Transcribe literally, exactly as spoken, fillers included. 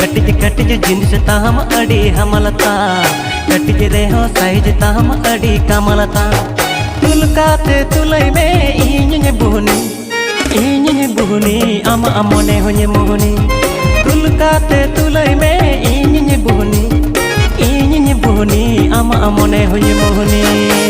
ᱠᱟᱹᱴᱤᱡ ᱠᱟᱹᱴᱤᱡ ᱡᱤᱱᱤᱥ ᱛᱟᱢ ᱟᱹᱰᱤ ᱦᱟᱢᱟᱞ ᱛᱟᱢ, ᱠᱟᱹᱴᱤᱡ ᱨᱮᱦᱚᱸ ᱥᱟᱭᱤᱡ ᱛᱟᱢ ᱟᱹᱰᱤ ᱠᱟᱢᱟᱞ ᱛᱟᱢ᱾ ᱛᱩᱞ ᱠᱟᱛᱮ ᱛᱩᱞᱟᱹᱭ ᱢᱮ ᱤᱧᱤᱧ ᱵᱩᱦᱱᱤ, ᱤᱧᱤᱧ ᱵᱩᱦᱱᱤ ᱟᱢᱟᱜ ᱢᱚᱱᱮ ᱦᱚᱧ ᱢᱩᱦᱱᱤ᱾ ᱛᱩᱞ ᱠᱟᱛᱮ ᱛᱩᱞᱟᱹᱭ ᱢᱮ ᱤᱧᱤᱧ ᱵᱩᱦᱱᱤ, ᱤᱧᱤᱧ ᱵᱩᱦᱱᱤ ᱟᱢᱟᱜ ᱢᱚᱱᱮ ᱦᱚᱧ ᱢᱩᱦᱱᱤ᱾